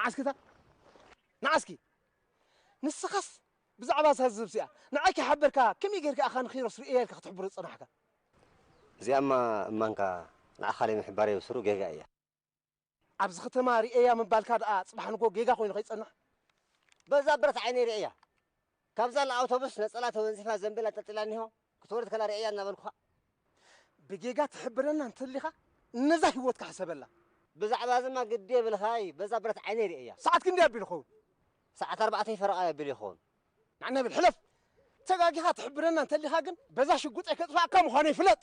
ንዓስክታ ንዓስኪ ንስኻስ ብዛዕባ እዛ ህዝብሲ እያ ንዓይ ከይሓበርካ ከመይ ጌርካ ኢኻ ንኺሮስ ርእያ ኢልካ ክትሕብሮ ዝጸናሕካ? እዚኣማ እማንካ ንዓኻ ለይምሕባረይ ብስሩ ጌጋ እያ። ኣብዚ ከተማ ርእያ ምባልካ ደኣ ጽባሕ ንጎ ጌጋ ኮይኑ ከይጸንሕ። በዛ ብረት ዓይነይ ርእያ። ካብዛ ንኣውቶቡስ ነጸላ ተወንዚፋ ዘንቢል ኣንጠልጢላ እኒሆ ክትወርድ ከላ ርእያ እናበልኩኻ። ብጌጋ ትሕብረና እንተሊኻ ነዛ ህይወትካ ሕሰበላ። ብዛዕባ ዝማ ግዲ የብልኻይ፣ በዛ ብረት ዓይነይ ርእያ። ሰዓት ክንደይ ኣቢሉ ይኸውን? ሰዓት ኣርባዕተ ፈረቓ ኣቢሉ ይኸውን። ንዓና ብል ሕለፍ። ተጋጊኻ ትሕብረና እንተሊኻ ግን በዛ ሽጉጠይ ከጥፋእካ ምዃነይ ፍለጥ።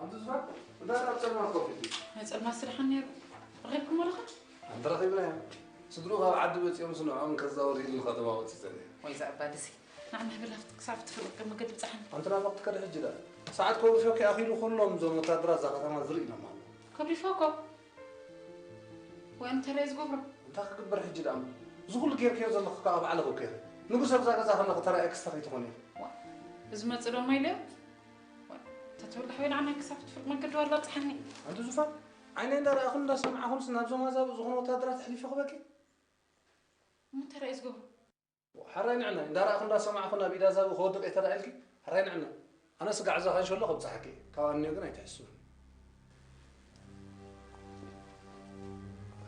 ኣንቲ ዝፋን እንታይ ኣብ ጸልማት ኮፍ ኢልኪ? ናይ ጸልማት ስራሕን ነይሩ። ረኺብኩሞ ዶ ኸ? ኣንተ ረኺብናዮ። ስድርኡ ካብ ዓዲ መጺኦም ስንዖም ከዛወር ኢሉ ንኸተማ ወጺ ጸኒሑ። ወይ እዛ ኣባድሲ። ንዓና ብላ ክሳብ ትፍርቅ መገዲ ብጻሕኒ። ኣንቲ ናበቕ ትከዲ ሕጂ ደኣ። ሰዓት ከብሪሾኪ ኣኺሉ ኩሎም እዞም ወታደራት እዛ ከተማ ዝርኢ ኢሎም ኣለዉ። ከብሪሾኮ? ወይ እንታይ ርኣየ ዝገብሮ? እንታይ ክግበር ሕጂ ደኣ? እዚ ኩሉ ጌርክዮ ዘለኹ ከኣ ባዕልኺ እኮ ኢኺ። ንጉስ ኣብዛ ገዛ ከለኹ ተራእየ ክስተ ከይትኾኒ ኢኺ። ዋ፣ እዚ መጽእ ዶ ማይ ኢለዮ? ዋ፣ ተትብል ሓወይ ንዓናይ ክሳብ ትፍርቅ መገዲ ዋላ ኣብጽሓኒ። ኣንቲ ዙፋን፣ ዓይነይ እንዳረኣኹን እንዳሰማዕኹንስ ናብዞም ኣዛብእ ዝኾኑ ወታደራት ኣሕሊፈ ክበኪ? እሞ እንታይ ርኣየ ዝገብሮ? ሕራይ ንዕናይ፣ እንዳረኣኹ እንዳሰማዕኹ ናብ ኢድ ኣዛብእ ክወድቕ እየ ተራእየልኪ፣ ሕራይ ንዕናይ። ኣነ ስጋዕ እዛ ከንሸሎ ከብጽሓኪ እየ፣ ካብ ኣንዮ ግን ኣይትሕስብን።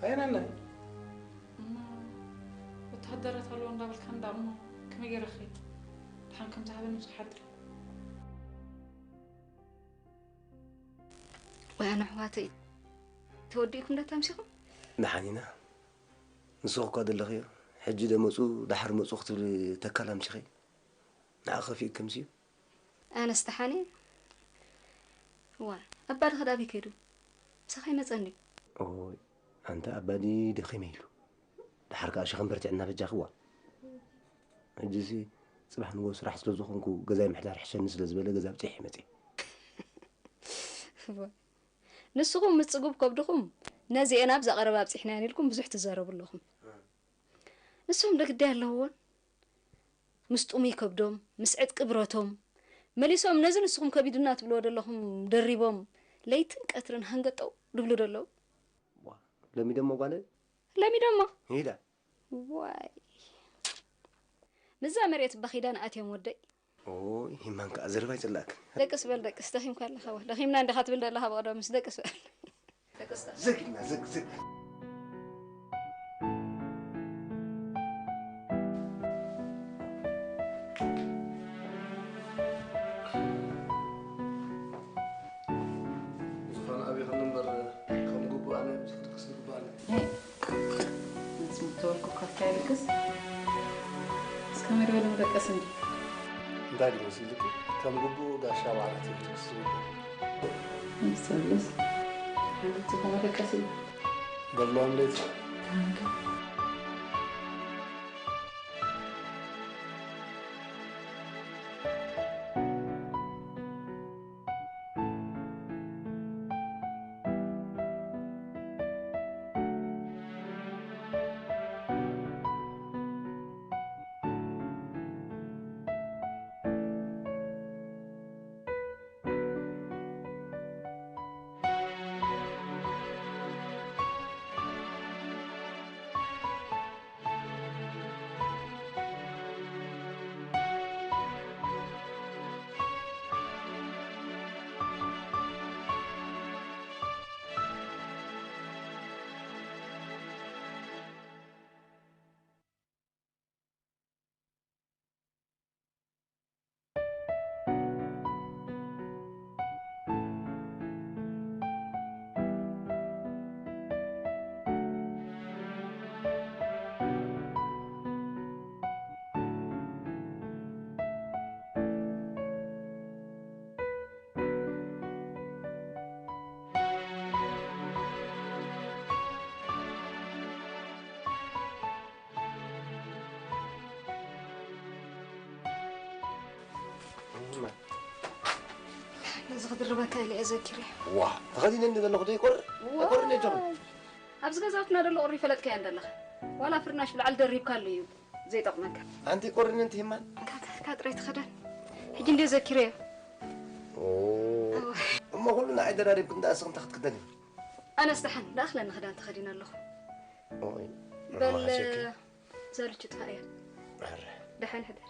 ኣየናናይ? እሞ ወተሃደራት ኣለዉ እንዳበልካ እንዳ እሞ ከመይ ገይረ ክኸይድ? ደሓን ከም ዝሃበኒ ብዙሕ ሓድር። ወይ ኣነ ኣሕዋተይ፣ ተወዲእኩም ዶ ተምሲኹም? ደሓን ኢና። ንስኺ እኳ ዘለኽዮ፣ ሕጂ ዶ መጹ፣ ደሓር መጹ ክትብሊ ተካል ኣምሲኺ። ንዓኺ ከፊእኪ ምስዩ። ኣነስ ደሓን እየ። እዋ፣ ኣባድኺ ዳበይ ከይዱ? ምሳኺ ኣይመጸን ድዩ? ኦይ፣ ኣንታ ኣባዲ ደኺመ ኢሉ። ደሓር ከኣ ሸኸም በርቲዕና በጃኺ ዋ። ሕጂሲ ጽባሕ ንግሆ ስራሕ ስለ ዝኾንኩ ገዛይ ምሕዳር ይሕሸኒ ስለ ዝበለ ገዛ ኣብጺሐ መጺአ። እዋ። ንስኹም ምስ ጽጉብ ከብድኹም ነዚኤን ኣብዛ ቀረባ ኣብጺሕናየን ኢልኩም ብዙሕ ትዛረቡ ኣለኹም። ንሶም ዶ ግዳይ ኣለዎም? ምስ ጥሙይ ከብዶም፣ ምስ ዕጥቂ ብረቶም፣ መሊሶም ነዚ ንስኹም ከቢዱና ትብልዎ ዘለኹም ደሪቦም ለይትን ቀትርን ሃንገጠው ድብሉ ዶ ኣለዉ? ዋ፣ ለሚዶሞ ጓለይ? ለሚዶሞ? ኢዳ። ዋይ። ምስዛ መሬት እባ ኪዳን ኣትዮም ወደይ። ኦይ፣ ሂማን ከኣ ዘረባ ይጽላእክ። ደቅስ በል፣ ደቅስ፣ ደኺምካ ኣለኻ። ደኺምና እንዲኻ ትብል ዘለኻ ብቐደምስ፣ ደቅስ በል። ደቅስ በል። ዝግ ኢልና፣ ዝግ፣ ዝግ። ዝኾነ ኣብ ይኹን እምበር፣ ከም ግቡእ ኣነ ምስ ክትክስ ይግባኣኒ። ነዚ ምተወልኩ ካብታ ይልቅስ እስከ መደበ ንመደቀስ እንዲ። እንታይ ድዩ መሲልኪ? ከም ግቡእ ጋሻ በዓላት ይልቅስ ዝብል። ንሰብስ ሓንቲ ዝኾነ መደቀሲ። በሎ እንዴት? እዚ ክድርበካ ኢለ እየ ዘኪረ። ዋ፣ ተኸዲነኒ ዘለኹ ዘይኮር-፣ ኣይኮርኔቶን። ኣብዚ ገዛውትና ደሎ ቁሪ ፈለጥካዮ እንደለኻ። ዋላ ፍርናሽ ብላዕሊ ደሪብካ ኣሎ እዩ ዘይጠቕመካ። ኣንቲ ቆርኔ እንተ ሂማን? ካብ ታሕትካ ጥራይ ትኸደን። ሕጂ እንደ ዘኪረዮ። ኦ። እሞ ኩሉ ንዓይ ደራሪብክ እንዳ እስኽ እንተ ክትክደኒ? ኣነስ ደሓን፣ ደኣኽለኒ ክዳን ተኸዲነ ኣለኹ። ኦይ፣ በል፣ መሓሸኪ። ዛልቹ ጥፋእ እያ። ኣረ። ደሓን ሕደር።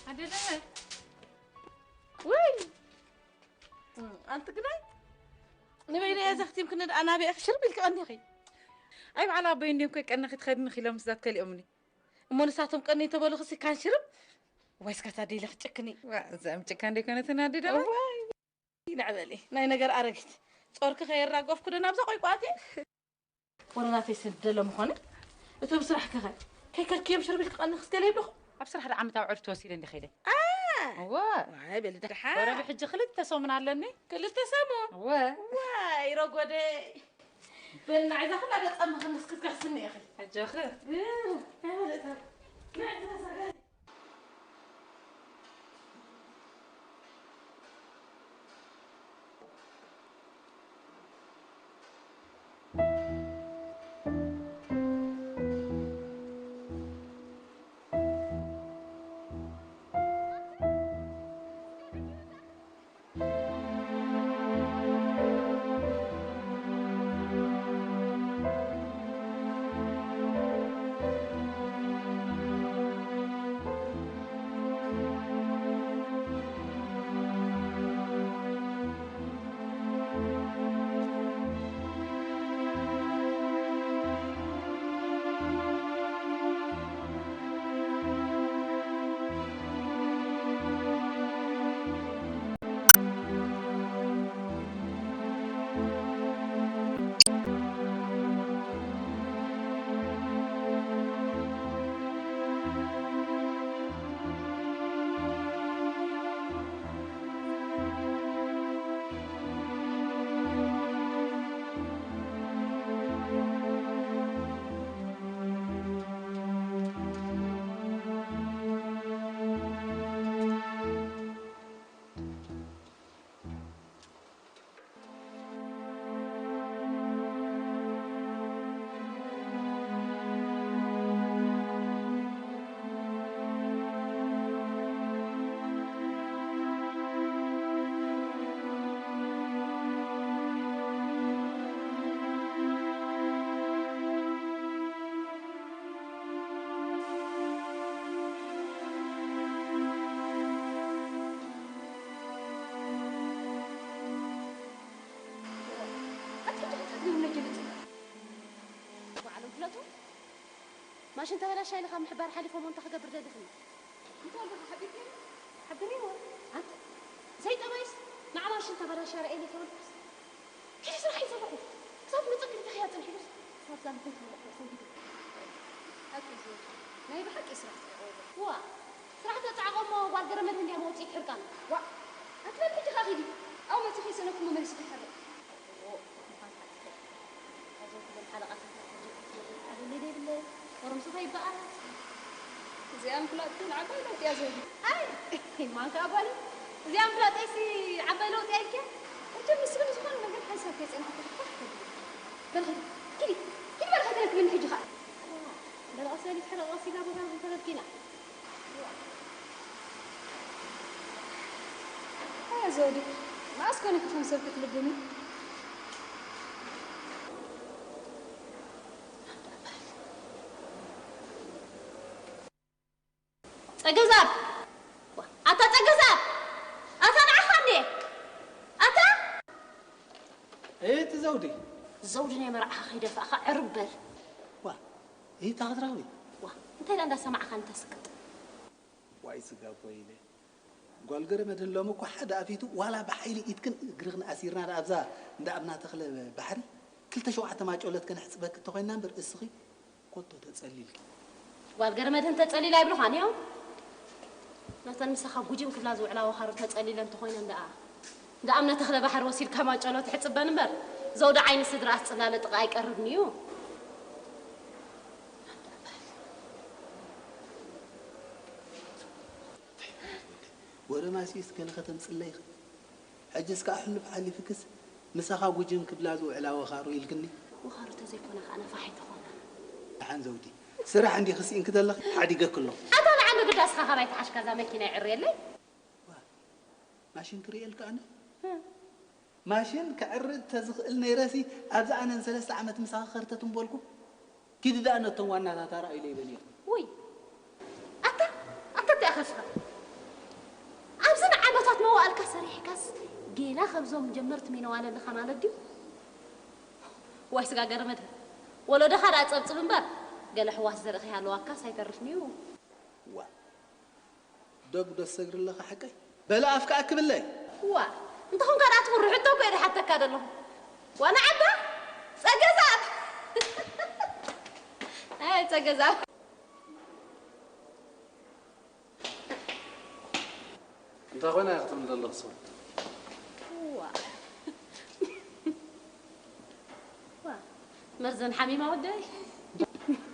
ኣደለለ። ወይ! እም፣ ኣንቲ ግዳይ ንበይነ እየ ዘኽቲምክኒ ደኣ ናበይ ኢኺ ሽርብ ኢልኪ ቀኒኺ? ኣይ በዓል ኣቦይ እንድዮም ከይቀነኺ ትኸድኒ ኢሎም ምስዛት ከሊኦምኒ። እሞ ንሳቶም ቀኒ ተበሉኽሲ ካን ሽርብ? ዋይ እስካታ ደይለ ክትጭክኒ። ዋ፣ እዛ ምጭካን ደይኮነትን ኣደዳ? እዋይ! ንዕበሊ፣ ናይ ነገር ኣረጊት። ጾርኪ ከየራገፍኩ ዶ ናብዛ ቆይቋቴ? ወረ ናተይ ስደለ ምኾነ? እቶ ብስራሕ ከኸ? ከይከልክዮም ሽርብ ኢልኪ ቀኒ ክስገለ ይብልኹ? ኣብ ስራሕ ደኣ ዓመታዊ ዕርፍቲ ወሲደ እንደ ኸይደ። ኣ! እወ። ዋይ፣ በሊ ደሓ። ወረ ብሕጂ ክልተ ሰሙን ኣለኒ። ክልተ ሰሙን? እወ። ዋይ፣ ረጎደይ። በልና፣ እዛ ኩላ ገጸ ምኽንስ ክትከስኒ ኢኺ። ኣጆኺ። እ፣ ኣይበለታ። ንዕዲ ተሳገሪ። ማሽን ተበላሻ ኢለ ካብ ምሕባር ሓሊፎም እንታይ ክገብር ደሊኽኒ? እንታይ ኣለካ ሓቢርካ? ሓቢረዮ። ኣንተ ዘይጠባይስ ንዓ ማሽን ተበላሻ ርኣየኒ ተበልኩስ። ኪዲ ስራሕ ይዘለኹ። ክሳብ መጸ ክልተ ኽያ ጽንሒሉስ። ክሳብ ዛም ከይትመለኽ ሰጊዱ። ሓቂ እዩ። ናይ ብሓቂ ስራሕ ጸይቆ። ዋ፣ ስራሕ ተጻዕቆ እሞ ጓል ገረመድ እንድያ መውጽኢት ሕርቃን። ዋ፣ ኣትበል ሕጂ ኸኣ ኺዲ። ኣብኡ መጺኺ ስእነኩ መመሊስኺ ሕርቅ። እዚኣ ምፍላጥኪ ንዓባይ ለውጢ እያ ዝህብ። ኣይ፣ ማን ከኣ ጓል እዩ? እዚኣ ምፍላጠይሲ ዓባይ ለውጢ እያ ኢልኪያ? ሕጂ ምስሉ ብዝኾነ መንገዲ ሓንሳብ ከይጸንሐ ክትፋሕ ትብል። በል ኺዲ፣ ኪዲ፣ ኪዲ በል ኸይተረክብኒ ሕጂ ኸኣ። በል ቀስ በሊ ትሕረቕ ቀስ ኢላ ቦታ ንኽንተረድኪና። ኣያ ዘውዲ፣ መኣስ ኮነ ክትምሰል ክትልብኒ? ጸገዛብ! ኣታ ጸገዛብ! ኣታ ንዓኻ እንዴ! ኣታ! እቲ ዘውዲ! ዘውዲ ናይ መርዓኻ ከይደፋእኻ ዕርብ በል። ዋ፣ እታ ክትራዊ? ዋ፣ እንታይ ደኣ እንዳሰማዕኻኒ ተስቅጥ? ዋይ ስጋ እኮ ኢለ። ጓል ገረመድህን ሎሚ እኮ ሓደ ኣፊቱ ዋላ ብሓይሊ ኢድክን እግርኽን ኣሲርና ደኣ ኣብዛ እንዳ ኣብና ተኽለ ባሕሪ ክልተ ሸውዓተ ማጮለት ከነሕጽበኪ እንተኾይንና እምበር እስኺ ኮቶ ተጸሊልኪ። ጓል ገረመድህን ተጸሊላ ይብሉኻ እዮም። ነተን ምሳኻ ጉጅም ክብላ ዝውዕላ ወኻሩ ተጸሊለን እንተኾይነን ደኣ እንዳ ኣብነ ተኽለ ባሕሪ ወሲድካ ማጨሎ ትሕጽበን እምበር ዘውዲ ዓይኒ ስድራ ኣስጽላለ ጥቓ ኣይቀርብን እዩ። ወረ ማሲስ ገለ ከተምጽለይ ኢኺ። ሕጅስ ከኣ ሕሉፍ ሓሊፍክስ ምሳኻ ጉጅም ክብላ ዝውዕላ ወኻሩ ኢልክኒ። ወኻሩ ተዘይኮና ከኣ ነፋሒቶ ኾና። ደሓን ዘውዲ፣ ስራሕ እንዲኺ ስኢንኪ ዘለኺ ሓዲገኪ ኣለኹ። ኣታ ንዓ ምግዳስኻ ካባይ ተሓሽካ እዛ መኪና ይዕርየለይ። ዋ፣ ማሽን ክርእየልካ ኣነ? ማሽን ክዕሪ እንተዝኽእል ነይረሲ፣ ኣብዚ ኣነን ሰለስተ ዓመት ምሳኺ ከርተት ምበልኩ። ኪዲ ደኣ ነቶም ዋናታት ኣርኣዩ ኢለ ይበል ነይሩ። ውይ፣ ኣታ፣ ኣታ እንታይ ኣኸስኻ? ኣብዚ ንዓመታት መዋእልካ ሰሪሕካስ፣ ጌና ከምዞም ጀመርቲ ሚነዋለ ኣለኻ ማለት ድዩ? ዋይ ስጋ ገረመድህን፣ ወለዶኻ ደኣ ጸብጽብ እምበር፣ ገለ ሕዋስ ዘርእኺ ኣለዋካስ ኣይተርፍን'ዩ። ዋ፣ ዶብ ዶ ትሰግሪ ኣለኺ ሓቀይ? በለ ኣፍካ ኣክብለይ። ዋ፣ እንተኾንካ ደኣ ትኹሪ ሕቶ እኮ እየ ዝሓተካ ዘለኹ። ዋ፣ ንዓባ ጸገዛብ። ኣይ፣ ጸገዛብ። እንታይ ኮይና እያ ክትብል ዘለኺ ሰብ? ዋ። ዋ፣ መርዘን ሓሚማ ወደይ።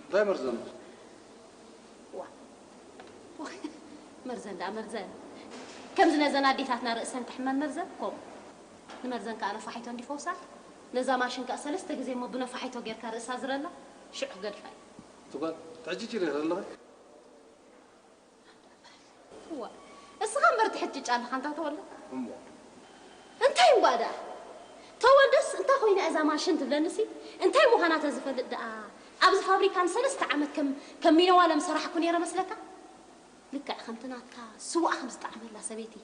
እንታይ መርዘን? ዋ። መርዘን ደኣ መርዘን። ከምዚ ነዘን ኣዴታትና ርእሰን ክሕመን መርዘን፣ ከምኡ። ንመርዘን ከኣ ነፋሒቶ እንዲ ፈውሳ። ነዛ ማሽን ከኣ ሰለስተ ግዜ እሞ ብነፋሒቶ ጌርካ ርእሳ ዝረላ፣ ሽዑ ክገድፋ እዩ። ትጓል፣ ትሕጅጅ ይርኢ ኣለኺ? እዋ፣ እስኻ እምበር ትሕጭጭ ኣለኻ፣ እንታ ተወልደ። እሞ? እንታይ እምበኣ ደኣ? ተወልደስ፣ እንታይ ኮይና እዛ ማሽን ትብለንሲ? እንታይ ምዃና ተዝፈልጥ ደኣ፣ ኣብዚ ፋብሪካ ንሰለስተ ዓመት ከም፣ ከም ሚነዋለ ምሰራሕኩ ነይረ መስለካ? ልክዕ ከምቲ ናትካ ስዋኣ ከም ዝጠዓመላ ሰበይቲ፣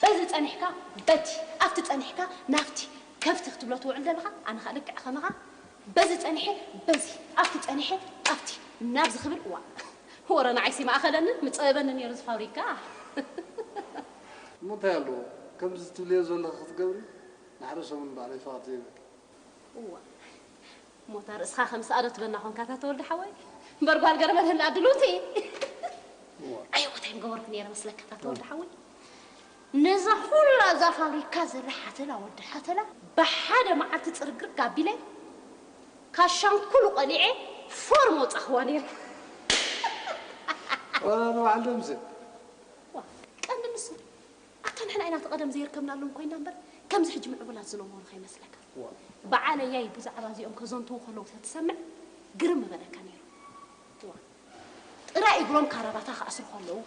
በዚ ጸኒሕካ በቲ፣ ኣብቲ ጸኒሕካ ናብቲ፣ ከፍቲ ክትብሎ ትውዕል ዘለኻ፣ ኣነ ኸኣ ልክዕ ከማኻ በዚ ጸኒሐ በዚ፣ ኣብቲ ጸኒሐ ኣብቲ፣ ናብዚ ክብል፣ እዋ። ወረ ንዓይሲ ማእኸለንን ምጸበበንን ነይሩ እዚ ፋብሪካ። እሞ እንታይ ኣለዎ? ከምዚ ትብልዮ ዘለኺ ክትገብሪ ንሓደ ሰሙን ባዕለይ ፍቓድ ዘይብለኪ። እዋ። እሞ እታ ርእስኻ ከም ሰኣዶ ትበላ ኾንካ እታ ተወልደ ሓወይ። እምበር ጓል ገረመድህን ድልውቲ። እዋ። ኣይ፣ እንታይ ምገበርኩ ነይረ መስለካ እታ ተወልደ ሓወይ? ነዛ ኹላ እዛ ፋብሪካ ዘላ ሓተላ ወዲ ሓተላ ብሓደ መዓልቲ ጽርግርግ ኣቢለ ካብ ሻንኩሉ ቀሊዐ ፎርም ወጻኽዋ ነይረ። ወላ ንባዕሉ ደምስል። ዋ፣ ቀንዲ ንሱ። ኣታ ንሕና ኢና እቲ ቀደም ዘይርከብናሎም ኮይና እምበር፣ ከምዚ ሕጂ ምዕቡላት ዝነበሩ ከይመስለካ። ዋ። በዓለያይ ብዛዕባ እዚኦም ከዘንትዉ ከለዉ ተትሰምዕ፣ ግርም ምበለካ ነይሩ። ዋ። ጥራይ እግሮም ካራባታ ክኣስሩ ከለዉ፣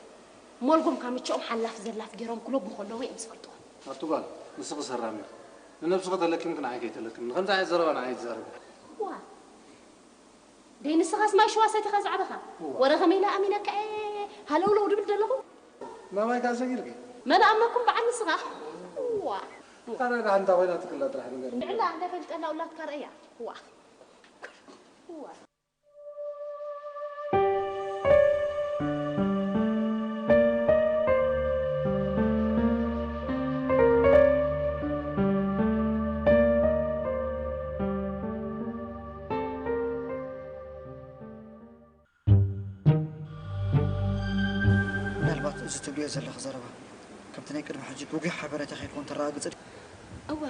ሞልጎም ካምችኦም ሓላፍ ዘላፍ ገይሮም ክለቡ ከለዉ እዮም ዝፈልጥዎም። ኣቲ ጓል፣ ንስኺ ሰራም ኢኺ። ንነብስኺ ተለኪምኪ ንዓይ ከይተለክምኒ። ከምዚ ዓይነት ዘረባ ንዓይ ኣይትዛረቢ። ዋ። ደይ ንስኻስ ማይ ሽዋ ሰቲኻ ዛዕባኻ። እዋ። ወረ ከመይ ኢለ ኣሚነካ እየ ሃለውለው ድብል ዘለኹ? ናባይ ከኣ ሰጊርኪ? መን ኣመኩም በዓል ንስኻ? እዋ። ኣረ ደሓን እንታ ኮይና ትክላ ጥራሕ ንገር። ንዕላ እንታይ ፈልጠላ ውላድካ ርእያ? እዋ። እዋ። ትብልዮ ዘለኺ ዘረባ ከምቲ ናይ ቅድሚ ሕጂ ግጉይ ሓበሬታ ከይኮን ተረጋግጽ። እወ፣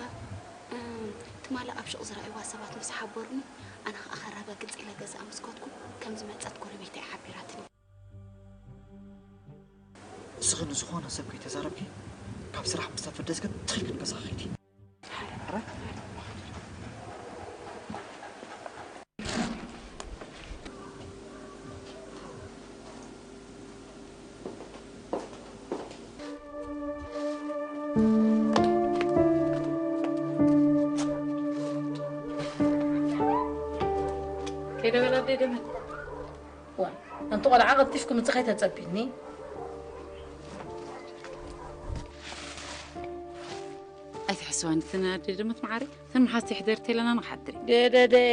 እም፣ ትማሊ ኣብ ሹቕ ዝረኣይዋ ሰባት ምስ ሓበሩኒ፣ ኣነ ኸኣ ከረጋግጽ ኢለ ገዛ ምስ ከድኩ፣ ከም ዝመጸት ጎረቤተይ ሓቢራትኒ። እስኺ ንዝኾነ ሰብ ከይተዛረብኪ ካብ ስራሕ ምስ ተፈደስኪ ትኺ ክንገዛ ኺዲ። ከይደ በላ ኣደይ ደመት። ዋ፣ ኣንቲ ቆልዓ ቀልጢፍኩም ምጽእ ከይተጸቢኒ። ኣይትሕስዋኒ እተን ኣደይ ደመት መዓረይ፣ እተን መሓዝተይ ሕደርቲ ኢለና ንሓድሪ። ደደደይ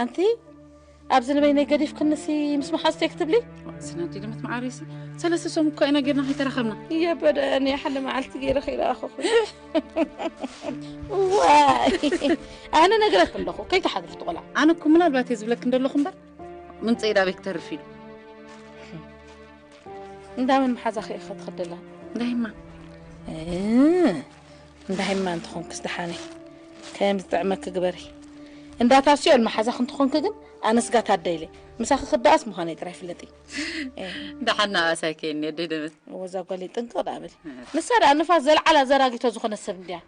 ኣንቲ ኣብዚ ንበይነይ ገዲፍክንሲ ምስ መሓዝተይ ክትብሊ? እተን ኣደይ ደመት መዓረይሲ ሰለስተ ሰሙን እኳ ኢና ጌርና ከይተራኸብና። የበደኒ ሓንቲ መዓልቲ ገይረ ከይረኣኹኹ። ዋይ ኣነ ነግረክ ኣለኹ ከይትሓድሪ ትቆልዓ። ኣነ እኮ ምናልባት እየ ዝብለክ እንደለኹ እምበር ምምፀይ ዳ ቤት ክተርፍ ኢሉ። እንዳመን መሓዛኺ ኢኺ ትኸዲ ዘላ? እንዳሂማ። እ፣ እንዳሂማ እንተኾንክስ ደሓነይ። ከም ዝጥዕመኪ ግበሪ። እንዳታ ሲኦል መሓዛኺ እንተኾንኪ ግን ኣነ ስጋት ኣደ ኢለ። ምሳኺ ክበኣስ ምዃነይ ጥራይ ፍለጢ። እ። ደሓን ናባሳይ ከየኒ ኣደይ ደመት። እወ እዛ ጓለይ ጥንቅቕ ደኣ በሊ። ንሳ ደኣ ንፋስ ዘልዓላ ዘራጊቶ ዝኾነት ሰብ እንድያ።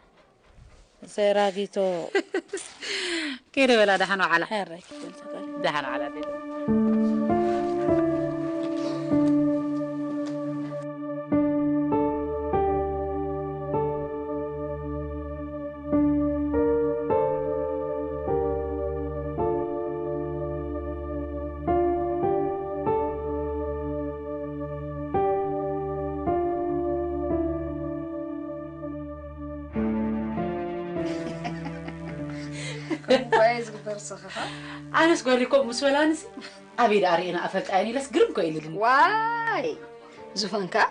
ዘራጊቶ ከይደ በላ ደሓን ዋዕላ። ሕራይ ደሓን ዋዕላ ቤት። እምባየ ዝግበር ሰኸኻ። ኣነስ ጓለይ ከምኡ ምስ በላንሲ ኣበይ ደኣ ርእየን ኣፈልጣየን ኢለስ ግርም እኮ ኢልልኒ። ዋይ ዙፋን ከኣ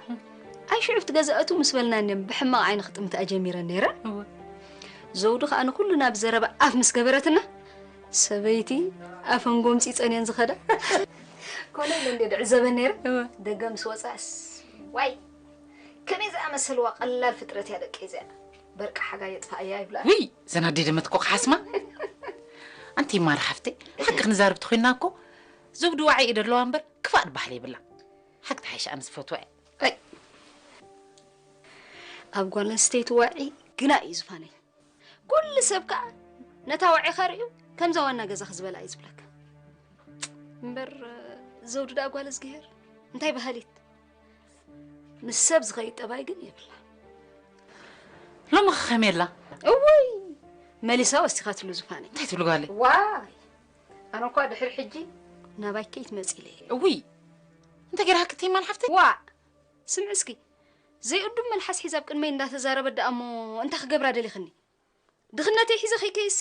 ኣይ ሽዑ ኣብቲ ገዛ እትው ምስ በልናኒ እየን ብሕማቕ ዓይኒ ክጥምታ ጀሚረን ነይረን። እወ። ዘውዱ ከኣ ንኹልና ብዘረባ ኣፍ ምስ ገበረትና ሰበይቲ ኣፈን ጎምጺጸን እየን ዝኸዳ። ኮነ ኢለ እንድየ ድዕዘበን ነይረ። እወ። ደገ ምስ ወጻስ ዋይ ከመይ ዝኣመሰልዋ ቀላል ፍጥረት እያ ደቂ እዚኣ። በርቂ ሓጋይ የጥፋእያ ይብላ። ውይ ዘን ኣደይ ደመት እኮ ክሓስማ። ኣንቲ ማራ ሓፍተይ ሓቂ ክንዛረብ ተኾይንና እኮ ዘውዲ ዋዒ እዩ ደለዋ እምበር ክፋእ ድበሃል የብላ። ሓቂ ትሓይሽ ኣነ ዝፈትዋ እየ። ኣይ ኣብ ጓል ኣንስተይቲ ዋዒ ግና እዩ ዝፋነይ። ኩሉ ሰብ ከኣ ነታ ዋዒ ከርእዩ ከምዛ ዋና ገዛኺ ዝበላ እዩ ዝብለካ። እምበር ዘውዲ ደኣ ጓል እዝግሄር እንታይ በሃሊት። ምስ ሰብ ዝኸይድ ጠባይ ግን የብላን። ሎሚ ኸ ከመይ ኣላ? እውይ መሊሳ ወሲኻትሉ ዙፋነይ። እንታይ ትብሊ ጓለይ? ዋይ ኣነ እኳ ድሕሪ ሕጂ ናባይ ከይትመጺ ኢለ እየ። እውይ እንታይ ገይራኪ ትይማን ሓፍተይ? ዋእ ስምዒ እስኪ ዘይእዱብ መልሓስ ሒዛ ኣብ ቅድመይ እንዳተዛረበት ደኣ እሞ እንታይ ክገብራ ደሊኽኒ? ድኽነተይ ሒዘ ከይከይሲ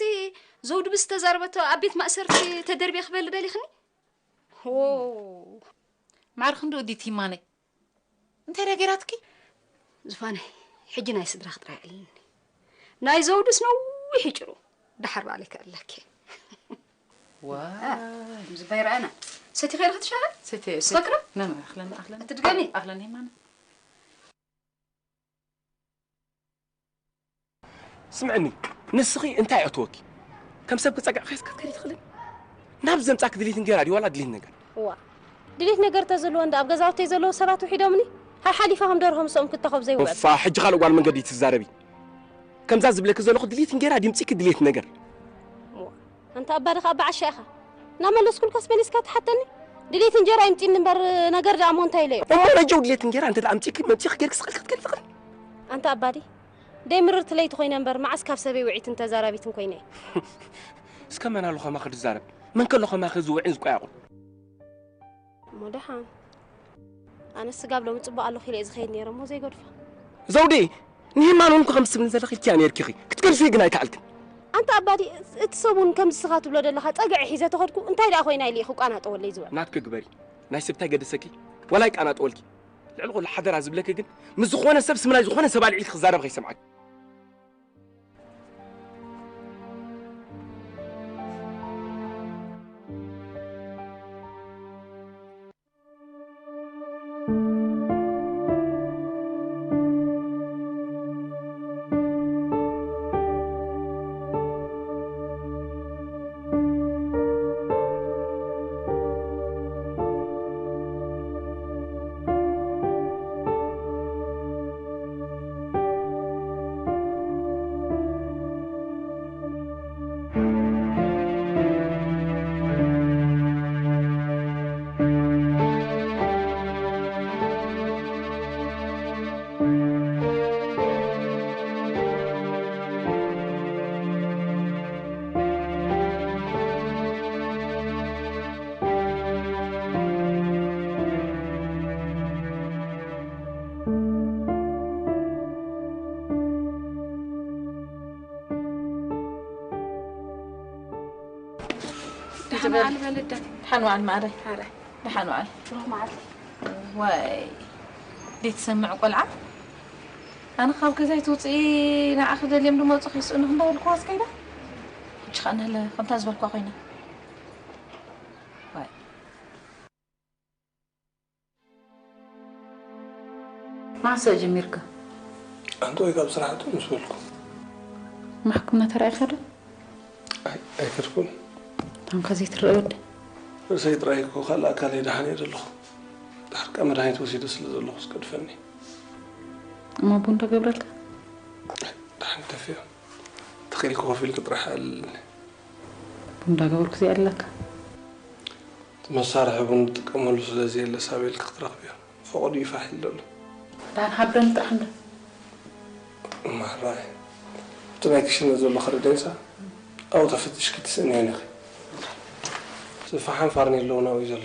ዘውዲ ብዝተዛረበቶ ኣብ ቤት ማእሰርቲ ተደርብየ ክበሊ ደሊኽኒ? ዎ ማዕረ ክንድኡ ድዩ ትይማነይ? እንታይ ደኣ ገይራትኪ? ዝፋነይ ሕጂ ናይ ስድራኺ ጥራይ ኣዕልልኒ። ናይ ዘውድስ ነዊሕ እዩ ጭሩ። ደሓር ባዕለይ ከዕልለኪ እየ። ዋይ ከምዚ ባይረኣና ሰቲኺ ዲኺ ትሻሃ? ሰትየ ሰትየ። ሰክረ? ነመ ኣኽለኒ ኣኽለኒ። ኣትድገሚ? ኣኽለኒ የማነ። ስምዕኒ፣ ንስኺ እንታይ ኣእተወኪ? ከም ሰብ ክጸግዕኺስ ክትከዲ ትኽእሊ? ናብ ዘምጻኪ ድሌት እንጌራ ድዩ ዋላ ድሌት ነገር? እዋ፣ ድሌት ነገር ተዝህልዎ እንዳ ኣብ ገዛውተይ ዘለዉ ሰባት ውሒዶምኒ፣ ሓሓሊፋ ከም ደርሆ ምስኦም ክተኸብ ዘይውዕል። ኦፋ፣ ሕጂ ካልእ ጓል መንገዲ ትዛረቢ። ከምዛ ዝብለኪ ዘለኹ ድሌት እንጌራ ድምጺኪ ድሌት ነገር? እዋ፣ ኣንታ ኣባ ድኻ ኣባ ዓሻ ኢኻ። እናመለስኩልካስ መሊስካ ትሓተኒ? ድሌት እንጀራ ይምጺኒ እምበር ነገር ደኣ እሞ እንታይ ኢለዮ? እሞ ነጀው ድሌት እንጌራ እንተ ኣምጺኪ መምጺኺ ጌርኪ ስቕልኪ ክትከዲ ትኽእሊ። ኣንታ ኣባዲ ደይ ምርርቲ ለይቲ ኮይነ እምበር መዓስ ካብ ሰበይ ውዒትን ተዛራቢትን ኮይነ እየ። እስከ መን ኣሎ ከማኺ ዝዛረብ? መን ከሎ ከማኺ ዝውዕን ዝቆያቑል? እሞ ደሓን ኣነስ ስጋብ ሎሚ ጽቡቕ ኣለኹ ኢለ እየ ዝኸይድ ነይረ እሞ ዘይገድፎ። ዘውዴ ንሄማን እውን ከምዚ ትብልን ዘለኺ ኢልኪያ ነይርኪ ኢኺ። ክትገድፍዮ ግን ኣይከኣልክን። ኣንታ ኣባዲ እቲ ሰብ እውን ከምዚ ስኻ ትብሎ ዘለኻ ጸግዒ ሒዘ ተኸድኩ እንታይ ደኣ ኮይና ኢለ እየ ክቋናጠወለይ ዝበል። ናትኪ ግበሪ። ናይ ሰብ እንታይ ገደሰኪ? ዋላ ኣይቃናጠወልኪ። ልዕሊ ኩሉ ሓደራ ዝብለኪ ግን ምስ ዝኾነ ሰብ ስም ናይ ዝኾነ ሰብ ኣልዒልኪ ክዛረብ ከይሰምዓኪ። ትበል። ደሓን ዋዕል በልደ። ደሓን ዋዕል ማዕረ። ኣረ። ደሓን ዋዕል። ብሩኽ መዓልቲ። ወይ። ደይ ትሰምዕ ቆልዓ? ኣነ ካብ ገዛይ ትውፅኢ ንዓኺ ደልዮም ድመፁ ከይስእኑኽ እንዳበልኩዋ ዝከይዳ። ሕጂ ኸኣ ንህለ ከምታ ዝበልኳ ኮይና። ወይ። መዓስ ጀሚርካ? ኣንተ ወይ ካብ ስራሕ እቶ ምስ በልኩ። ማሕክምና ተራኢኻ ዶ? ኣይ፣ ኣይከድኩን። ታንካ ዘይትረአ ወዲ። ርእሰይ ጥራይ እኮ ካልእ ኣካለይ ደሓን እየ ዘለኹ። ድሓር ከኣ መድሃኒት ወሲደ ስለ ዘለኹ ዝገድፈኒ። እሞ ቡን ዶ ገብረልካ? ኣይ፣ ደሓን ይደፍዮ። ተኽኢልኪ ኮፍ ኢልኪ ጥራሕ ኣልልኒ። ቡን እንዳገበርኩ ዘይኣልለካ? እቲ መሳርሒ ቡን ዝጥቀመሉ ስለ ዘየለ ሳብ ኢልኪ ክትረኽብዮ። ፈቐዱ እዩ ፋሕ ኢሉ ዘሎ። ደሓን ሃብረኒ ጥራሕ እንዶ። ማራይ። እቲ ናይ ክሽነ ዘሎ ከረደንሳ ኣብኡ ተፈቲሽኪ ትስእንየን ኢኺ። እቲ ፈሓም ፋርኔሎ እውን ኣብኡ እዩ ዘሎ።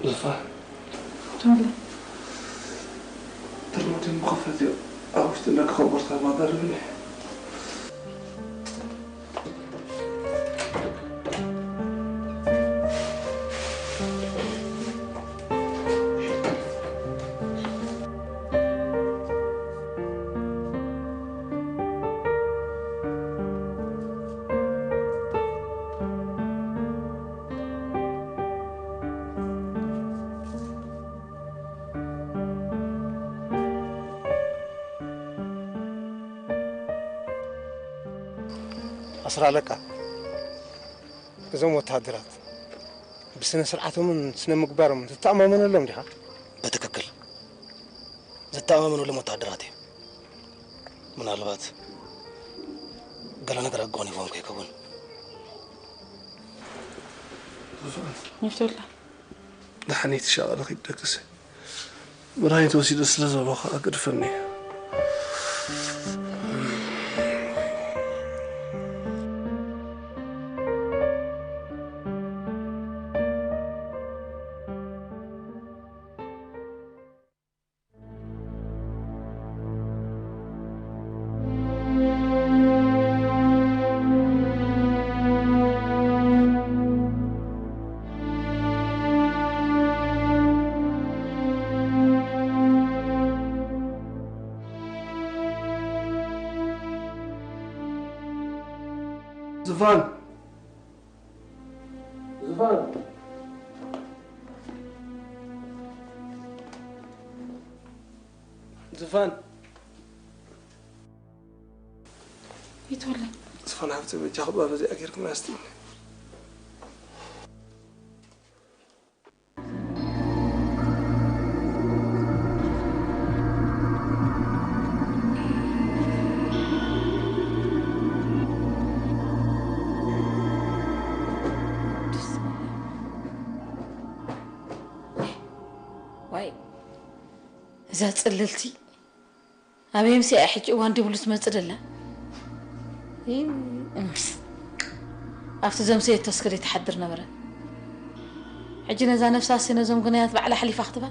ልፋ። ተወለ። ተርሞቴ ምኸፈት እዩ። ኣብ ውሽጢ እንዳ ከኸቦርታ ማዳርብኒ። ኣስር ኣለቃ፣ እዞም ወተሃደራት ብስነ ስርዓቶምን ስነ ምግባሮምን ትተኣማመነሎም ዲኻ? ብትክክል። ዝተኣማመነሎም ወተሃደራት እዮም። ምናልባት ገለ ነገር ኣጎኒፎም ከይከውን። ይፍትወላ። ደሓን እየ፣ ትሻቐሊ፣ ኪድ ደቅሲ። መድሃኒት ወሲደ ስለ ዘለኹ ከኣ ገድፈኒ። ዝፋን! ዝፋን! ዝፋን! ይትወለድ። ዝፋን ሓፍቲ፣ በጃኺ ባብ እዚኣ ጌርክና እስቲ። ዋይ፣ እዛ ጽልልቲ ኣበይ ምሲኣ ሕጂ እዋን ድብሉ ትመጽእ ደላ? ይ-፣ እም። ኣብቲ ዘምሰየቶ እስከ ዘይትሓድር ነበረ። ሕጂ ነዛ ነፍሳሲ ነዞም ግናያት ባዕላ ሓሊፋ ክትባ?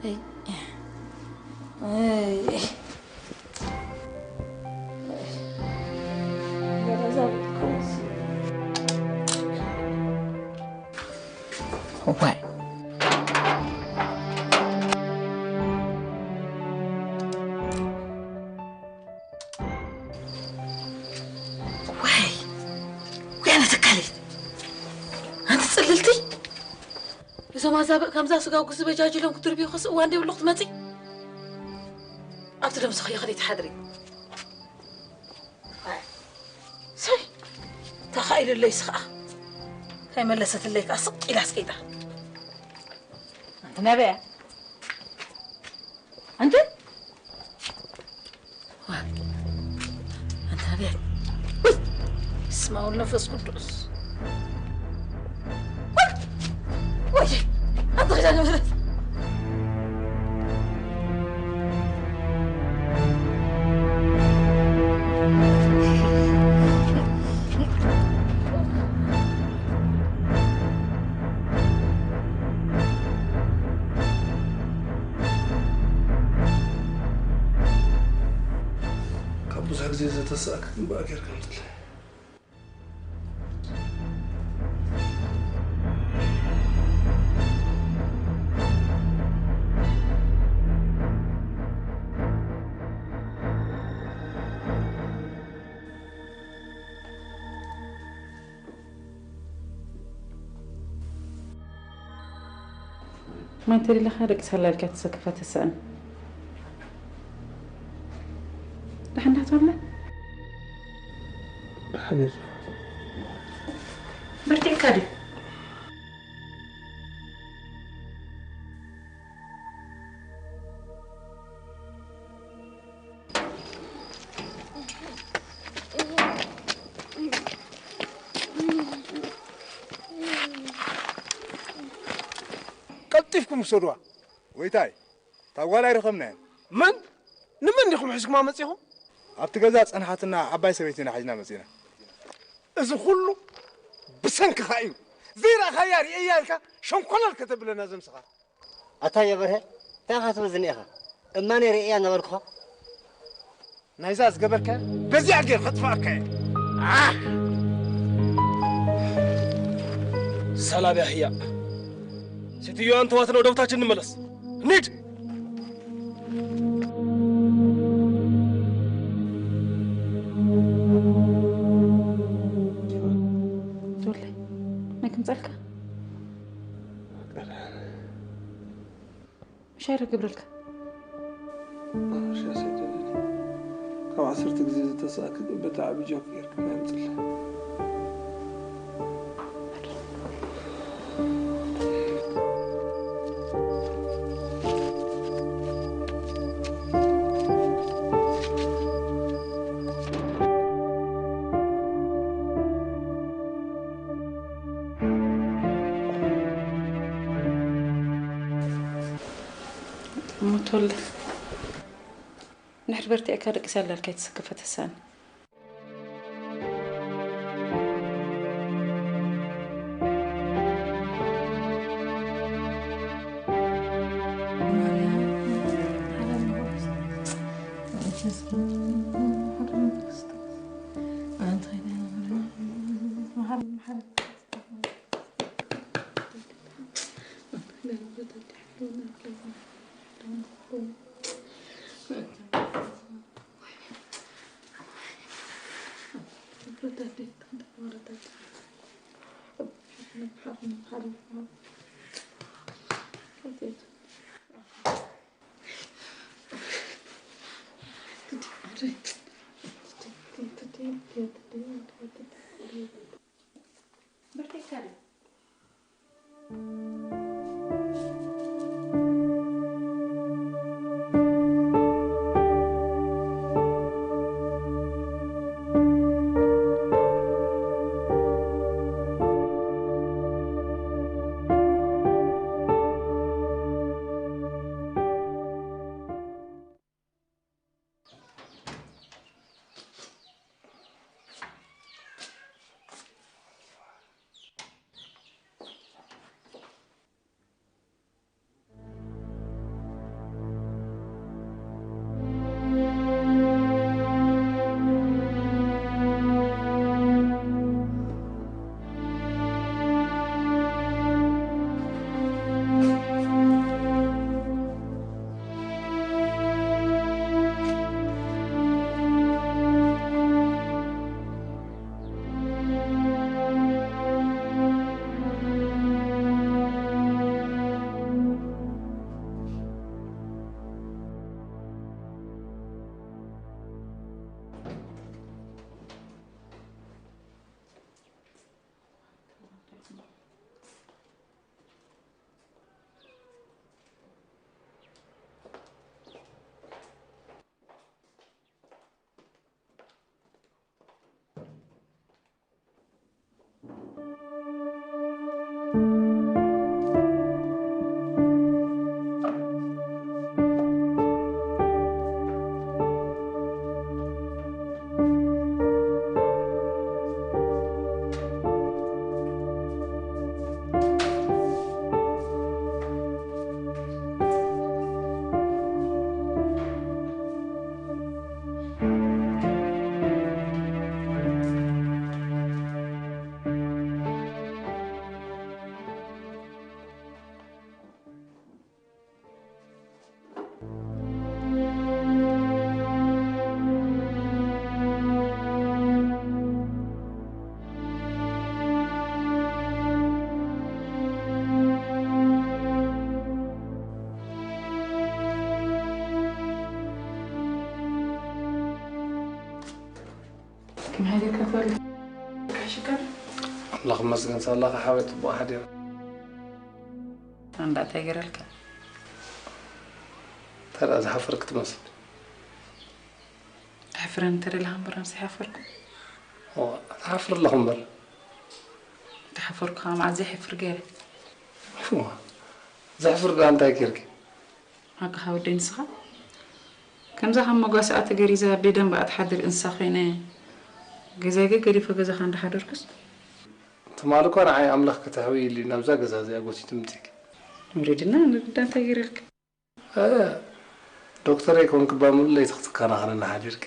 እይ። እይ። እዋይ። ዋይ፣ ወይ ኣነ ተካሊት። ኣንቲ ጽልልቲ። እዞም ኣዛብእ ከምዛ ስጋው ግዚ በጃጅሎም ክትርብዩ ከስ እዋን ደብሉ ክትመጺ። ኣብቲ ደምስኽዮ ከደይ ትሓድሪ። ሰይ፣ ተኻኢሉለይስ ኸኣ። ከይመለሰትለይ ከኣ ስቕ ኢላ ስቂጣ። ኣንቲ ናበያ? ኣንቲ? ዋ፣ ኣንቲ ናበያ? ውይ! በስመ አብ ወወልድ ወመንፈስ ቅዱስ። ውይ! ውይ! ኣንቲ ኪዳነ ምሕረት። ካብ ብዙሕ ግዜ ዘተሰኣክ ግንባር ጌርካ ኣምፅለይ። ማይ እንተደሊኻ ደቂ ሳላ ኢልካ ተሰክፋ ተሰእን። ደሓን ዲኻ ተወለ? ደሓን እየ። በርቲዕካ ድዩ? ቀልጢፍኩም ውሰዱዋ። ጎይታይ፣ እታ ጓል ኣይረኸብናያን። መን? ንመን ዲኹም ሒዝኩማ መጺኹም? ኣብቲ ገዛ ጸንሓትና ዓባይ ሰበይትና ሒዝና መጺና። እዚ ኩሉ ብሰንክኻ እዩ። ዘይረኣኻያ ርእየያ ኢልካ ሸንኮለል ከተብለና ዘምስኻ። ኣታ የበርሀ፣ እንታይ ኢኻ ትብል ዝኒኤኻ? እማነ ርእያ ነበርኩኻ። ናይዛ ዝገበርካያ በዚኣ ገይር ከጥፍኣካ እየ። ኣህ! ሰላም ያህያ። ሴትዮዋን ተዋት ነው ወደ ቦታችን እንመለስ። እንሂድ። ጆርጅ፣ ናይ ክምፀልካ? ምሻይ ዶ ገብረልካ? ሻሰይ ደለኒ። ካብ ዓሰርተ ግዜ ዝተሳእክ በቲ ዓቢ ጆክ ጌርካ ኣምጽላ። እሞ ተወልደ፣ እንድሕር በርቲዕካ ደቂሰ ኣላ ኢልካ ኣይትስከፍ፣ ተሳእኒ። ከመይ ሓዲርካ ፋሪድ? ክሕሽካ? ኣምላኽ ይመስገን ሳላ ሓወይ፣ ጽቡቕ ሓዲረ። እንዳ እንታይ ገይረልካ? ተራ ዝሓፈርክ ትመስል። ኣሕፍረኒ እንተ ደለኻ እምበር ኣነስ ኣይሓፈርኩ። እዋ፣ ትሓፍር ኣለኹ እምበር። እንተሓፈርኩ ከዓ መዓዝ ዘሕፍር ገይረ? እዋ፣ ዘሕፍር ደኣ እንታይ ገይርኪ? ሓቅኻ ወደይ ንስኻ ከምዛ ካብ መጓሰኣ ተገሪዛ ኣደይ ደንበኣ ትሓድር እንስሳ ኮይነ ገዛይ ገገዲፈ ገዛኻ እንዳሓደርኩስ። ትማሊ እኳ ንዓይ ኣምላኽ ከተሕውይሊ ናብዛ ገዛ እዚኣ ጎቲቱ ምጺእኪ። ንሪድና ንርዳ እንታይ ገይረልካ? እ፣ ዶክተር ኣይኮንክ እባ ሙሉ ለይቲ ክትከናኸነና ሓዲርኪ።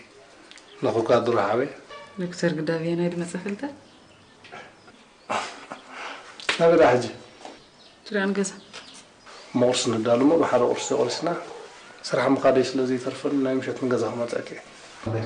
ንኹካ ድሮ ሓወይ። ዶክተር ግዳ ኣበየናይ ድመጸ ፈልጠ? ናበይ ደኣ ሕጂ? ትሪኣን ገዛ። እሞ ቁርሲ ንዳሉ እሞ ብሓደ ቁርሲ ቆሪስና ስራሕ ምኻደይ ስለ ዘይተርፈኒ ናይ ምሸት ንገዛ ክመጸኪ እየ።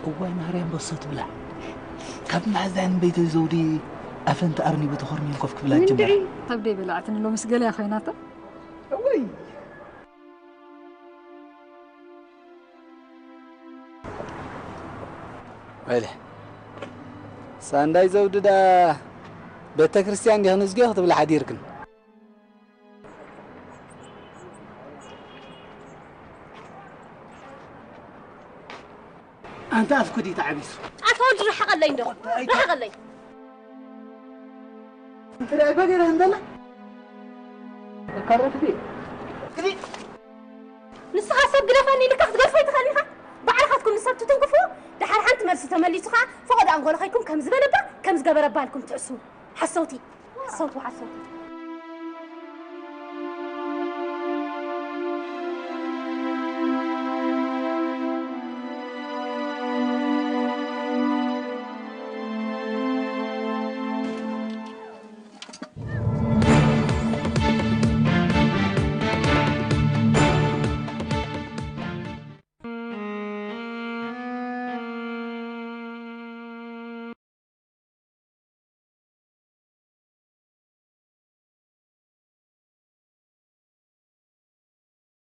እዋይ ማርያም በሶ ትብላዕ። ካብ መሓዛን በይተይ ዘውዲ ኣፈንቲ ኣርኒቡ ተኾርሚን ኮፍ ክብላ ጀመረ። ካብ ደይ በላዕትን ሎምስ ገለያ ኮይናታ። እወይ። ወይለ ሳንዳይ ዘውዲ ዳ ቤተ ክርስቲያን ዲኽን ዝጊዮ ክትብል ሓዲርክን። ኣንተ ኣፍ ኩዲ ተዓቢሱ። ኣታ ወዲ ርሓቐለይ እንዶ ርሓቐለይ። እንተ ደኣ በገረ እንደላ ከረትዲ ክዲ ንስኻ ሰብ ግደፈኒ ኢልካ ክትገድፎ ይትኽእል ኢኻ። ባዕልኻትኩም ንሰብ ትትንክፉ። ደሓር ሓንቲ መልሲ ተመሊሱ ኸዓ ፈቐዶ ኣንጎሎ ኸይኩም ከም ዝበለባ ከም ዝገበረባ ኢልኩም ትሕስቡ። ሓሰውቲ ሓሰውቲ ሓሰውቲ።